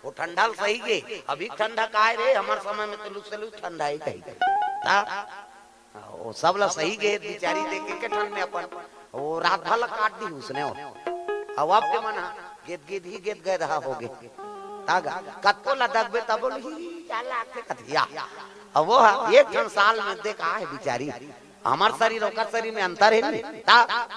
वो ठंडा ल सही गे। अभी ठंडा काय रे, हमर समय में तो लुस से लुस ठंडा ही कही। ता, वो सब ला सही गे, बिचारी देख के ठंड में अपन, वो रात भर ला काट दी उसने हो। अब, अब के मन हा, गेद गेद ही गेद गए रहा हो गे। तागा, कतको ला दगबे तब बोली, "ही, चल आके कथिया।" अब वो हा, एक ठन साल में देख आहे बिचारी, हमर शरीर ओकर शरीर में अंतर हे नहीं। ता,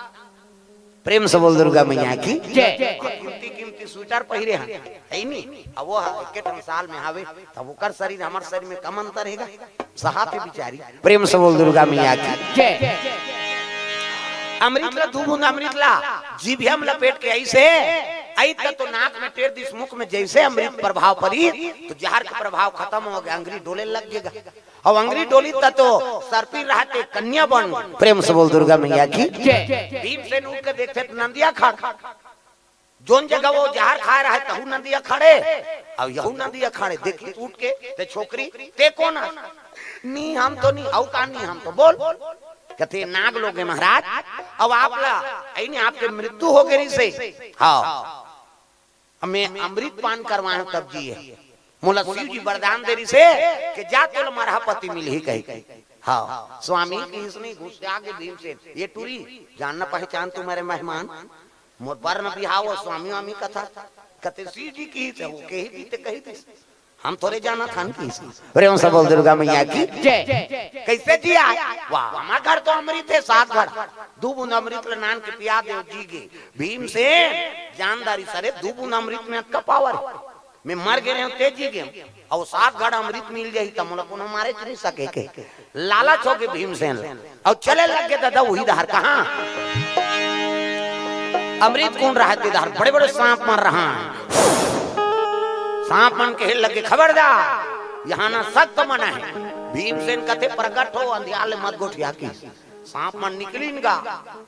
प्रेम से बोल दुर्गा मैया की जय। कीमती कीमती स्वेटर पहिरे हन, हे नहीं? अब वो हा, एक ठन साल में हावे, तब ओकर शरीर हमर शरीर में कम अंतर हेगा? सहाथे बिचारी। प्रेम से बोल दुर्गा मैया की जय। अमृत ला, दू बूंद अमृत ला, जीभिया में लपेट के ऐसे, ऐ त तो नाक में टेर दिस, मुख में जैसे अमृत प्रभाव परी, तो जहर के प्रभाव खतम हो गे, अंगरी डोले लग गेगा। अब अंगरी डोली त तो सरपी रहते कन्या बन। प्रेम से बोल दुर्गा मैया की जय। भीमसेन उठ के देखते त नंदिया खड़, जोन जगह वो जहर खाए रहे, तहू नंदिया खड़े, अउ यहू नंदिया खड़े। देखी उठ के, "ते छोकरी, ते कोन अस?" "नी, हम तो नी।" "अउ का नी हम तो?" "बोल।" कथे, "नाग लोग हे महाराज, अब आप ला, ऐ नहीं, आपके मृत्यु हो गे रिसे।" "हाँ।" "अब मैं अमृत पान करवाए हूँ तब जिए। मोला शिव जी वरदान दे रिसे कि जा तोला मरहा पति मिलही कही।" हाँ, स्वामी किहिस नहीं, गुस्सा गे भीमसेन, "ये टूरी, जान न पहचान तुम्हारे मेहमान, मोर बर न बिहाव, स्वामी वामी कथा।" कथे, "शिव जी किहिस हे, वो कही दी ते कही दिस, हम थोरे जानत हन किहिस।" प्रेम से बोल दुर्गा मैया की जय। कैसे जिया? वाह, हमर घर तो अमृत हे, सात घड़ा, दू बूंद अमृत ल नान के पिया देव, जी गे। भीमसेन, जानदारी सरे, दू बूंद अमृत में अतका पावर हे। मैं मर गे रहेंव, ते जी गेंव, अउ सात घड़ा अमृत मिल जाही, त मोला कोनो मारे च नहीं सके के। लालच हो गे भीमसेन ल, अउ चले लग गे दादा उही डहर। कहाँ? अमृत कुंड रहा ते डहर, बड़े-बड़े सांप मन रहा। सांप मन कहे लगे, "खबरदार, यहाँ ना सख्त मना हे।" भीमसेन कथे, "प्रगट हो, अंधियार ले मत गोठिया" किहिस। सांप मन निकलिन गा।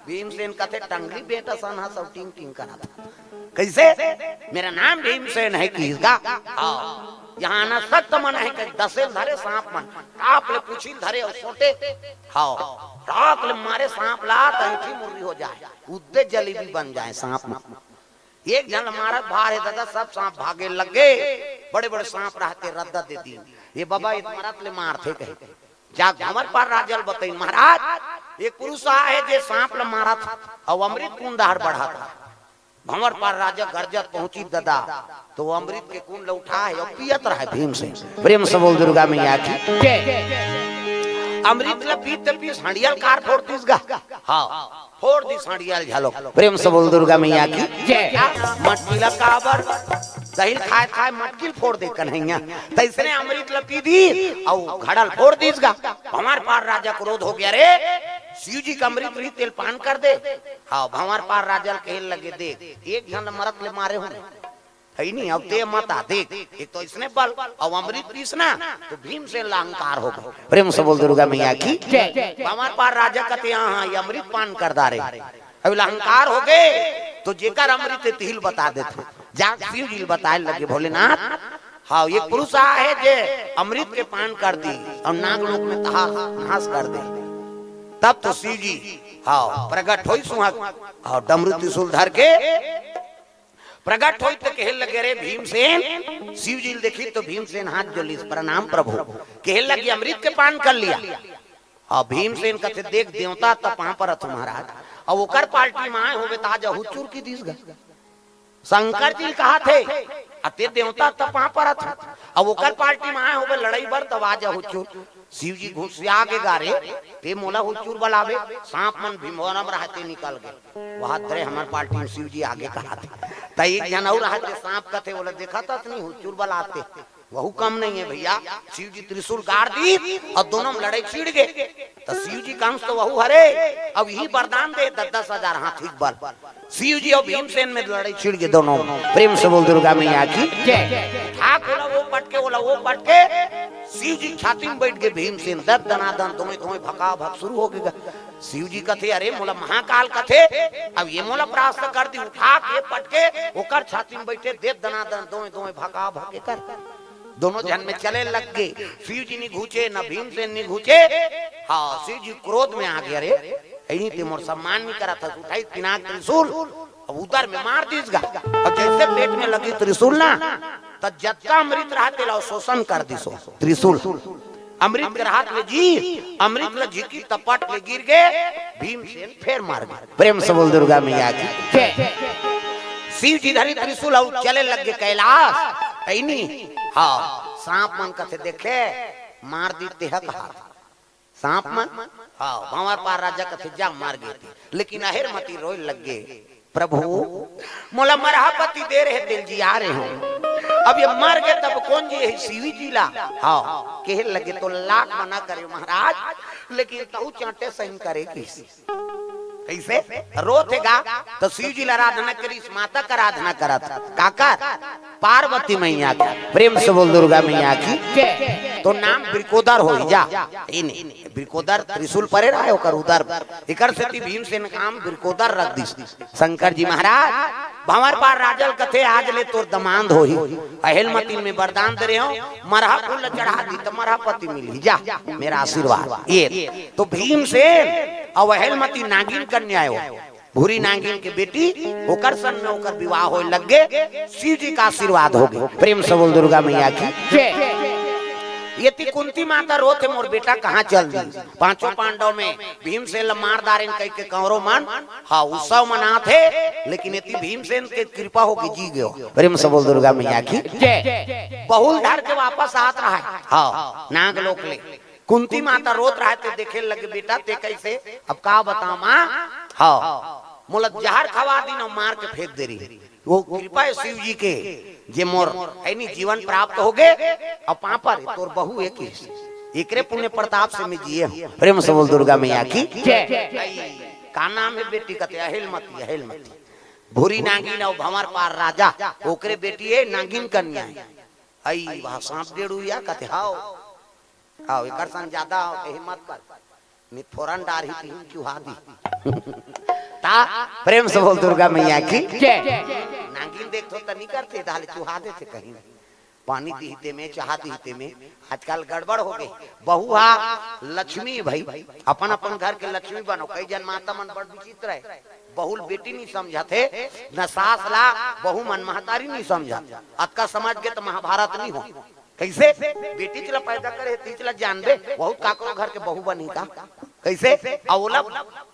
भीमसेन कथे, "टंगली बेटा सन हा सब टिंग टिंग करत।" कैसे? "मेरा नाम भीमसेन है" किहिस गा। हाँ। "यहाँ ना सख्त मना हे" कहि दसे ल धरे सांप मन। टाप ले पूछी ल धरे अउ सोटे। हाँ। टाप ले मारे सांप ला त अंठी मुर्री हो जाए। उद्दे जलेबी बन जाए सांप मन। एक झन ल मारत भार हे दादा, सब सांप भागे लग गे। बड़े-बड़े सांप रहते रद्दा दे दीन। "ये बबा, ये मरत ले मारथे" कहे। जा भंवरपाल राजा ल बतइन, "महाराज, एक पुरुष आए हे जे सांप ल मारत हे अउ अमृत कुंड डहर बढ़त हे।" भंवरपाल राजा गरजत पहुंची दादा, तो वो अमृत के कुंड ल उठाए अउ पियत रहे भीमसेन। प्रेम से बोल दुर्गा मैया की जय। अमृत ल पीत पीत हंडिया ल कार फोड़ दिस गा। हाँ, फोड़ दिस हंडिया ल घलो। प्रेम से बोल दुर्गा मैया की जय। मटकी ल काबर, दही ल खाए खाए मटकी ल फोड़ दे कन्हैया, तइसने अमृत ल पी दिस अउ घड़ा ल फोड़ दिस गा। भंवरपाल राजा क्रोध हो गे, "रे, शिव जी के अमृत रही, तेल पान कर दे।" हाँ, भंवरपाल राजा ल कहे लगे, "देख, एक झन ल मरत ले मारे हों, हे नहीं, अब ते मत आ, देख, एक तो इसने बल, अउ अमृत पीस ना, तो भीमसेन ल अहंकार हो गे।" प्रेम से बोल दुर्गा मैया की जय। भंवरपाल राजा कथे, "हाँ, हाँ, ये अमृत पान कर डारे, अब ल अहंकार हो गे, तो जेकर अमृत हे तिही ल बता देथों।" जा शिव जी ल बताए लगे, "भोलेनाथ, हाँ, एक पुरुष आए हे जे अमृत के पान कर दिस अउ नागलोक में तहार नाश कर दे।" तब तो शिव जी, हाँ, प्रगट होइस उहाँ, हाँ, डमरू त्रिशूल धर के प्रगट होइस त कहे लगे, "रे भीमसेन।" शिव जी ल देखिस तो भीमसेन हाथ जोड़िस, "प्रणाम प्रभु।" कहे लगे, "अमृत के पान कर लिया?" अउ भीमसेन कथे, "देख, देवता त पाँव परत हों महाराज, अउ ओकर पार्टी में आए होबे त आज हुचुर की दिस गा। शंकर जी ल कहत हे, अते देवता त पाँव परत हों, अउ ओकर पार्टी में आए होबे लड़ई बर, तब आज हुचुर।" शिव जी गुस्सिया गे, "गा रे, ते मोला हुचुर बलाबे?" सांप मन भीमभवन म रहते निकल गे। वहाँ धरे हमर पार्टी में शिव जी आगे कहत हे। त एक झन अउ रहा जे सांप कथे, ओला देखत हस नहीं, हुचुर बलाते, वहू कम नहीं है भैया। शिव जी त्रिशूल गाड़ दीस अउ दोनों में लड़ाई छिड़ गे। त शिव जी का अंश तो वहू हरे, अब यही वरदान दे दस दस हजार हाथी के बल। शिव जी अउ भीमसेन में लड़ाई छिड़ गे दोनों में। प्रेम से बोल दुर्गा मैया की। जय। ठाक ओला वो पटके, ओला वो पटके, शिव जी छाती में बैठ गे भीमसेन, दत दनादन दोए दोए भका भक शुरू हो गे। शिव जी कथे, "अरे मोला महाकाल कथे, अब ये मोला परास्त कर दी, उठा के पटके ओकर छाती में बैठे, दत दनादन दोए दोए भका भक कर।" दोनों झन में चले लग गे। शिव जी नहीं घुचे, न भीमसेन नहीं घुचे। हाँ, शिव जी क्रोध में आ गए, "अरे, यही ते मोर सम्मान नहीं करत हस।" उठाई पिनाक त्रिशूल, अब उदर में मार दीस गा। अब जैसे पेट में लगी त्रिशूल ना, त जतका अमृत रहा तेला शोषण कर दिस त्रिशूल। अमृत के रहा ले जी, अमृत ल झिकी त पट ले गिर गे, भीमसेन फेर मर गे। प्रेम से बोल दुर्गा मैया की। जय। शिव जी धरी त्रिशूल अउ चले लग गे कैलाश। ऐनी, हाँ, सांप मन कथे, "देखे, मार दीस तेहा कहा था।" सांप मन, हाँ, भंवर पार राजा कथे, "जा, मर गे ते।" लेकिन अहेलमती रोए लग गे, "प्रभु, मोला मरहा पति दे रहे, तेला जिया रहे हों। अब ये मर गे तब कोन जियही शिव जी ला?" हाँ, कहे लगे, "तो लाख मना करे महाराज, लेकिन तहू चांटे सही करे किस।" कैसे? रोथे गा, त शिव जी ला आराधना करिस, माता का आराधना करत। काकर? पार्वती मैया के। प्रेम से बोल दुर्गा मैया की। जय। तो नाम वृकोदर होई जा। ई नहीं, वृकोदर त्रिशूल परे रहा है ओकर उदर। एकर सेती भीमसेन नाम वृकोदर रख दिस। शंकर जी महाराज, भंवर पार राजा ल कथे, "आज ले तोर दमांद होही।" अहेलमती में वरदान दे रहे हों, मरहा फूल चढ़ा दी त मरहा पति मिलही, जा, मेरा आशीर्वाद। ये तो भीमसेन अउ अहेलमती नागिन कन्या हो, भूरी नागिन के बेटी, ओकर संग में ओकर विवाह होए लग गे, शिव जी का आशीर्वाद हो गे। प्रेम से बोल दुर्गा मैया की। जय। एती कुंती माता रोथे, "मोर बेटा कहाँ चल दी?" पांचों पांडव में भीमसेन ल मार डारेन कहिके कौरव मन, हाँ, उत्सव मनाथे, लेकिन एती भीमसेन के कृपा हो गे, जी गयो। प्रेम से बोल दुर्गा मैया की। जय। बहुल धर के वापस आत रहा है, हाँ, नागलोक ले। कुंती माता रोत रहा है, ते देखे लगे, "बेटा, ते कैसे?" "अब का बताओं माँ, हाँ, मोला जहर खवा दिन अउ मार के फेंक दे रही।" वो कृपा है शिव जी के, जे मोर ऐनी जीवन प्राप्त हो गे। अब पापा रे, तोर बहू है किस, एकरे पुण्य प्रताप से मैं जिए हूँ। प्रेम से बोल दुर्गा मैया की। जय। का नाम है बेटी? कथे, "अहेलमती, अहेलमती।" भूरी नागिन अउ भंवर पार राजा, ओकरे बेटी है, नागिन कन्या है। अई, वहाँ सांप डेढ़ुइया कथे, "हाव, हाव, एकर संग ज्यादा हाव, एही मत कर, नित फोरन डारही, तिहिन चुहा दी।" ता प्रेम से बोल दुर्गा मैया की। जय। नागिन देखथो त नहीं करथे, डाले चुहा देथे कहीं। पानी दिही ते में, चाहा दिही ते में, आजकल गड़बड़ हो गई। बहू हा लक्ष्मी भाई, अपन अपन घर के लक्ष्मी बनो। कई जन माता मन बड़ विचित्र है, बहुल बेटी नहीं समझत हे, न सास ला बहू मन महतारी नहीं समझत। अतका समझ गे त महाभारत नहीं हो। कैसे? बेटी च ला पैदा करे, तीच ला जानबे, बहुत काकरो घर के बहू बनी का? कैसे? अउ ओला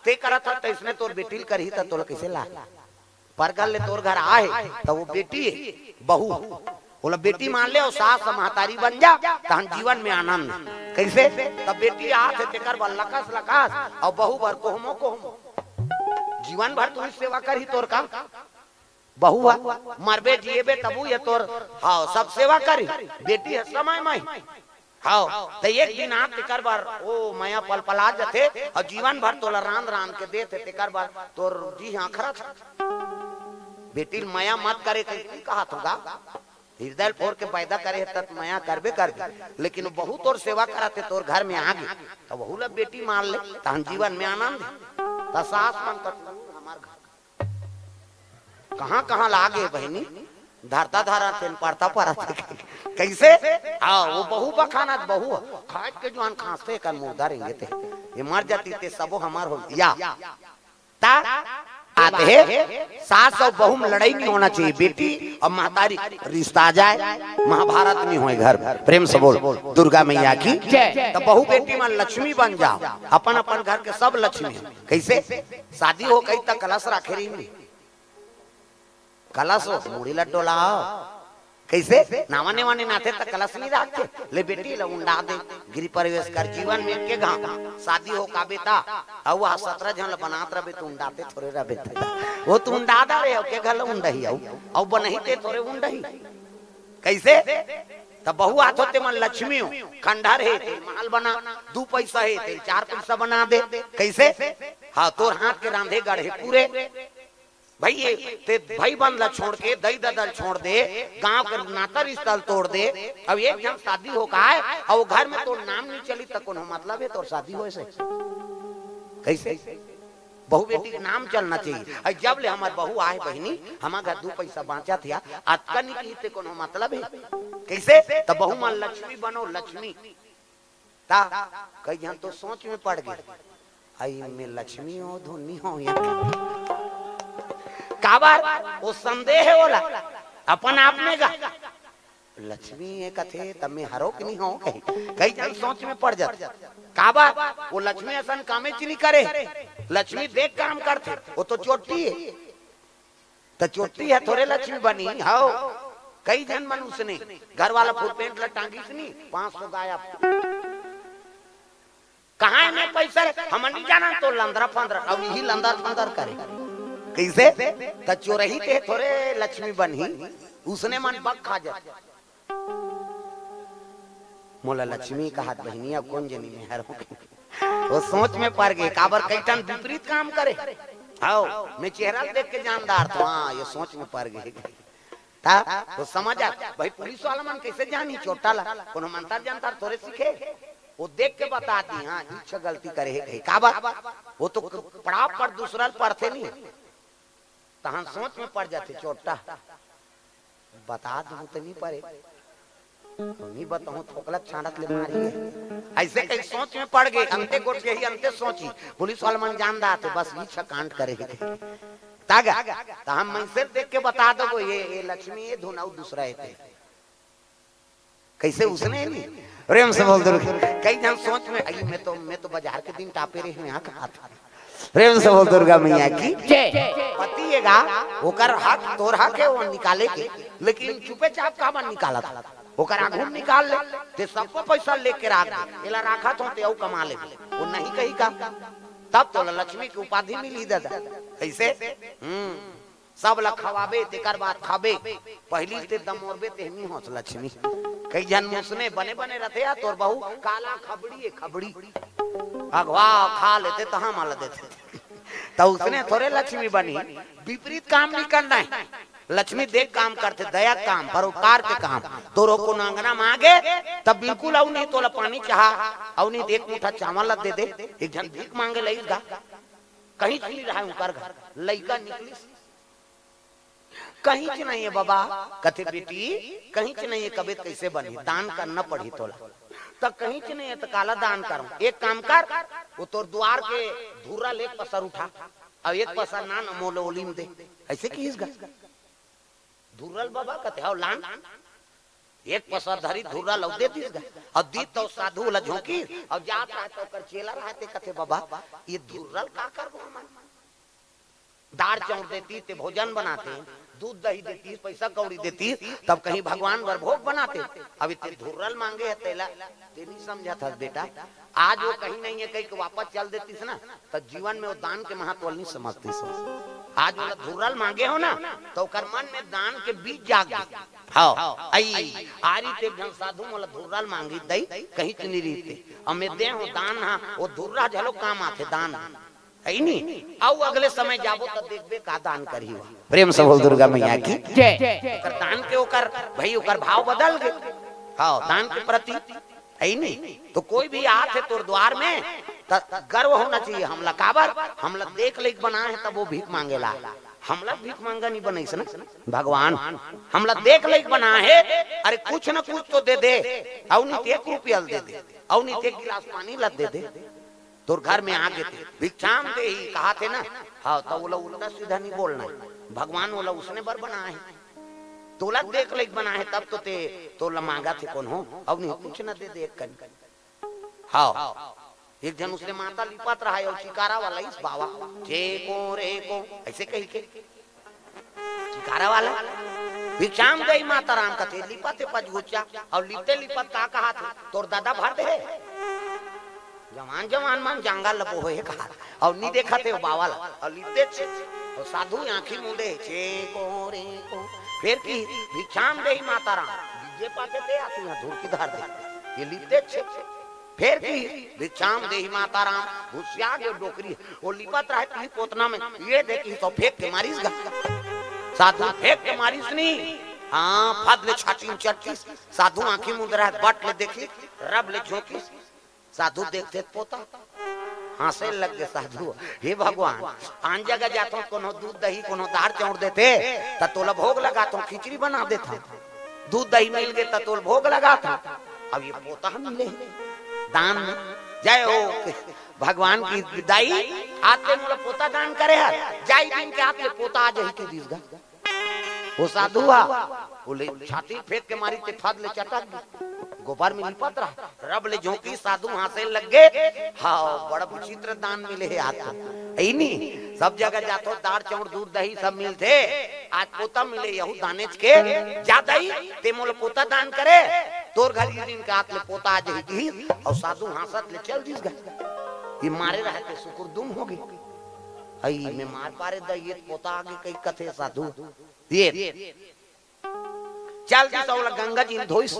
ते करत हस, त इसने तोर बेटी ल करही, त तोला कैसे ला? परगल ले तोर घर आए, त वो बेटी हे, बहू, ओला बेटी मान ले अउ सास महतारी बन जा, तहन जीवन में आनंद। कैसे? तब बेटी आत हे, तेकर बर लकस लकस, अउ बहू बर कोहमो कोहमो। जीवन भर तू ही सेवा करही तोर काम। बहू ह, मरबे जिएबे तबू ये तोर, हाँ, सब सेवा करही। बेटी ह समय में ही। हाँ, त एक दिन आत तेकर बर, ओ, मया पलपला जथे, अउ जीवन भर तोला रांध रांध के देथे, तेकर बर तोर जी आखरत। बेटी ल मया मत करे कहिके कहत होगा, हृदय ल फोर के पैदा करे हे, त मया करबे करबे, लेकिन बहू तोर सेवा करत हे, तोर घर में आ गे, त बहू ला बेटी मान ले, तहन जीवन में आनंद हे। त सास मन कटू हमार घर कहाँ कहाँ लागे बहिनी, धरता धरा तेन परता परत हे। कैसे? हाँ, वो बहू बखानत बहू, खाट के जुआन खांसथे, एकर मुर्दा रेंगथे, ये मर जाती ते सबो हमार हो या। ता आते हे, सास अउ बहू में लड़ाई नहीं होना चाहिए, बेटी अउ महतारी रिश्ता आ जाए, महाभारत नहीं होए घर। प्रेम से बोल दुर्गा मैया की। जय। त बहू बेटी मन लक्ष्मी बन जाओ, अपन अपन घर के सब लक्ष्मी। कैसे? शादी हो गई त कलश राखे रही, कलश हो, मुड़ी ला डोलाओ, कइसे? नावा नेवा ने नाथे त कलश नहीं राखथे। ले बेटी, ला उंडा दे, गृह प्रवेश कर। जीवन में के घाव शादी हो का बेटा, अउ वह सतरा झन ला बनात रहे त उंडाते थोरे रहे बेटा। वो त उंडा डारे हो, के घर ला उंडही अउ, अउ बनही ते थोरे उंडही। कइसे? त बहू आत होते मन लक्ष्मी हो, खंडहर हे ते महल बना, दू पैसा हे ते चार पैसा बना दे। कइसे? हाँ, तोर हाथ के रांधे गढ़े पूरे। भाई, ये ते भाई बंद ला छोड़ के, दई ददल छोड़ दे, गांव के नाता रिश्ता ल तोड़ दे। अब एक झन शादी हो का है, अउ वो घर में तोर नाम नहीं चली, त कोनो मतलब हे तोर शादी होए से? कइसे? बहू बेटी के नाम चलना चाहिए। अउ जब ले हमर बहू आए बहिनी, हमर घर दू पैसा बांचत हे, अतका नहीं कही ते कोनो मतलब हे? कइसे? त बहू मन लक्ष्मी बनो, लक्ष्मी। ता कई झन तो सोच में पड़ गे, "अई, मैं लक्ष्मी हो धोनी हो या?" काबर? वो संदेह हे ओला, अपन आप में गा, "लक्ष्मी ये कथे, तब मैं हरो के नहीं हो?" कही। कई झन सोच में पड़ जाथे। काबर? वो लक्ष्मी असन कामेच नहीं करे, लक्ष्मी देख काम करथे, वो तो चोट्टी हे। त चोट्टी हे थोरे लक्ष्मी बनी, हव। कई झन मन उसने, घर वाला फुल पेंट ला टांगिस नी, पाँच सौ गायब। कहाँ हे मैं पैसा रे? हम नहीं जाना तो लंदरा फंदरा, अउ यही लंदर फंदर करे। कइसे? त चोरही ते थोरे लक्ष्मी बनही, उसने मन बक खा जाथे। मोला लक्ष्मी कहत बहिनी, अब कोन जनी में हर हो। वो सोच में पड़ गे, काबर कई ठन विपरीत काम करे। हव, मैं चेहरा ल देख के जानदार तो, हाँ, ये सोच में पड़ गे। ता, तो समझ आ, भाई पुलिस वाला मन कइसे जानी चोट्टा ला? कोनो मंतर जंतर थोरे सीखे। वो देख के बता दी, हाँ, इच्छा गलती करे हे कही। काबर? वो तो पड़ाव पर दूसरा ल पड़थे नहीं। तहन सोच में पड़ जाथे चोट्टा। बता दूं त नहीं परे। नहीं बताऊं, थोकला छांड़त ले मारी है। अइसे कहीं सोच में पड़ गे, अंते गोठ के ही अंते सोची। पुलिस वाला मन जान दाथे, बस ई छकांड करे हे। तागा, त हम मनसे देख के बता दो, ये, ये लक्ष्मी, ये धुन अउ दूसरा हे ते। कइसे उसने नहीं? प्रेम से बोल दुर्गा। कई झन सोच में, "अई, मैं तो, मैं तो बाजार के दिन टापे रहे हूँ, यहाँ कहाँ था?" प्रेम से बोल दुर्गा मैया की। जय। पति ये गा, ओकर हक, तोर हक हे वो निकाले के, लेकिन चुपे चाप काबर निकालत? ओकर आगू में निकाल ले, ते सबको पैसा लेके राख दे, एला राखत हो ते अउ कमा ले, वो नहीं कही का? तब तो लक्ष्मी की उपाधि मिली दादा। कइसे? हम्म, सब ला खवाबे, तेकर बाद खाबे। पहिली ते दमोरबे, ते नी होस लक्ष्मी। कई झन मुसने बने बने रथे, या तोर बहू काला खबड़ी हे, खबड़ी। अगवा खा लेते, तहाँ माला देते। त उसने थोरे लक्ष्मी बनी, विपरीत काम नहीं करना है। लक्ष्मी देख काम करथे, दया काम, परोपकार के काम। तोरो कोनो अंगना में आगे, तब बिल्कुल अउ नहीं तोला पानी चाहा, अउ नहीं एक मुठा चावल ला दे दे, एक झन भीख मांगे लइस गा। कहीं नहीं रहा उनकर घर, लइका निकलिस, "कहीं च नहीं है बाबा।" कथे, "बेटी, कहीं च नहीं है, कबे कइसे बनही? दान करना पड़ही तोला।" "त कहीं च नहीं है, त काला दान करूं?" "एक काम कर, वो तोर दुआर के धुर्रा ले एक पसर उठा, अउ एक पसर नान मोल ओली में दे।" अइसे किहिस गा। "धुर्रा ल बाबा?" कथे, "हव, लान।" एक पसर धरी धुर्रा ल अउ दे दिस गा। अउ दीस त साधु ल झोंकी, अउ जात रहा त ओकर चेला रहा ते कथे, "बाबा, ये धुर्रा ल का करबो हमन?" दार चाउर देती, ते भोजन बनाते, दूध दही देती, पैसा कौड़ी देती, तब कहीं भगवान बर भोग बनाते। अभी ते धुर्रा ल मांगे हे, तेला ते नहीं समझत हस बेटा। आज वो कहीं नहीं है, कहीं के वापस चल देतीस ना, त जीवन में वो दान के महत्व नहीं समझतीस। आज वो धुर्रा ल मांगे हो ना, त ओकर मन में दान के बीज जाग गए। हाँ, अई, आरी ते एक झन साधु मोला धुर्रा ल मांगी दई, कहीं च नहीं रहिते। अउ मैं दे हो दान हा, वो धुर्रा झलो काम आथे दान। है नी? अउ अगले समय जाबो त देखबे का दान करही वो। प्रेम से बोल दुर्गा मैया की। जय। ओकर दान के ओकर, भाई ओकर भाव बदल गए। हाँ, दान के प्रति, है नी? तो कोई भी आत हे तोर द्वार में, त गर्व होना चाहिए। हमला काबर? हमला देख लेके बना हे तब वो भीख मांगेला। हमला भीख मांगा नहीं बनइस ना भगवान। हमला देख लेके बना हे, अरे कुछ ना कुछ तो दे दे। अउ नहीं ते एक रुपया ल दे दे, अउ नहीं ते एक गिलास पानी ला दे दे। तोर घर में आगे ते भिक्षाम देही कहाथे ना, हाँ, त ओला उल्टा सीधा नहीं बोलना हे। भगवान ओला उसने बर बना हे, तोला देख लेके बना हे, तब तो ते, तोला मांगथे कोनो, अउ नहीं कुछ ना दे दे एक कन। हाँ, एक झन उसने माता लिपत रहा हे, अउ चिकारा वाला इस बाबा, "जे को रे को", अइसे कही के चिकारा वाला। भिक्षाम देहि माता राम कथे, लिपत हे पचगुच्चा, अउ लिपते लिपत का कहाथे, तोर ददा भर दे हे। जवान जवान मन जंगल ल बोहे कहाथे, अउ नी देखत हे ओ बावल, अउ लिपते छे, अउ साधु आंखी मूंदे हे, छे को रे को, फेर कि भिक्षाम देहि माता राम, दीजे पाथे ते आती ना धूर की धार दे, ये लिपते छे। फेर कि भिक्षाम देहि माता राम, घुसिया गे डोकरी, ओ लिपत रहे पीली पोतना में, ये देखी तो फेंक के मारिस गा। साधु फेंक के मारिस नी, हाँ, फद ले छाती में चटकिस। साधु आंखी मूंद रहे, बट ले देखी, रब ले झोंकिस। साधु देखथे त पोता, हाँसे लग गे साधु, हे भगवान, आन जगह जाथों, कोनो दूध दही, कोनो दार चाउर देथे, त तोला भोग लगाथों, खिचड़ी बना देथों। दूध दही मिल गे त तोला भोग लगाथों। अब ये पोता मिले हे दान में। जय हो भगवान की दाई, आज ते मोला पोता दान करे हस, जाई दिन के आज ले पोता आ जाही कहि दिस गा। ओ साधु हा, ओ ले छाती फेंक के मारिस ते फद ले चटक गे। गोबर में लिपत रहा, रब ले झोंकिस, साधु हाँसे लग गे। हाँ, बड़ा विचित्र दान मिले हे आज तो। अई नी, सब जगह जाथों, दार चाउर दूध दही सब मिलथे, आज पोता मिले, यहू दानेच के। जा दाई, ते मोला पोता दान करे, तोर घर ये दिन के आज ले पोता आ जाही कहिस, अउ साधु हाँसत ले चल दिस गा। ये मारे रहे ते सुकुर दुम हो गे। अई में मार पारे दाई, ये पोता आ गे कहि कथे साधु। ये चल दिस, ओला गंगा जी में धोइस,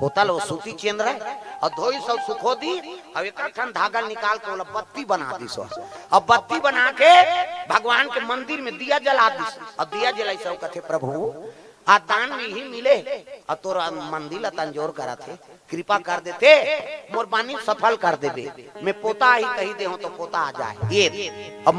पोता ल ओ सूती चेंदरा, अउ धोइस अउ सुखो दिस, अउ एक ठन धागा निकाल के ओला बत्ती बना दिस। अउ बत्ती बना के भगवान के मंदिर में दिया जला दिस, अउ दिया जलाइस अउ कथे, प्रभु, आ दान में ही मिले, अउ तोर मंदिर ला तंजोर करत हे, कृपा कर देते, मोर बानी सफल कर देबे, में पोता आही कहि देहों तो पोता आ जाए। ये अब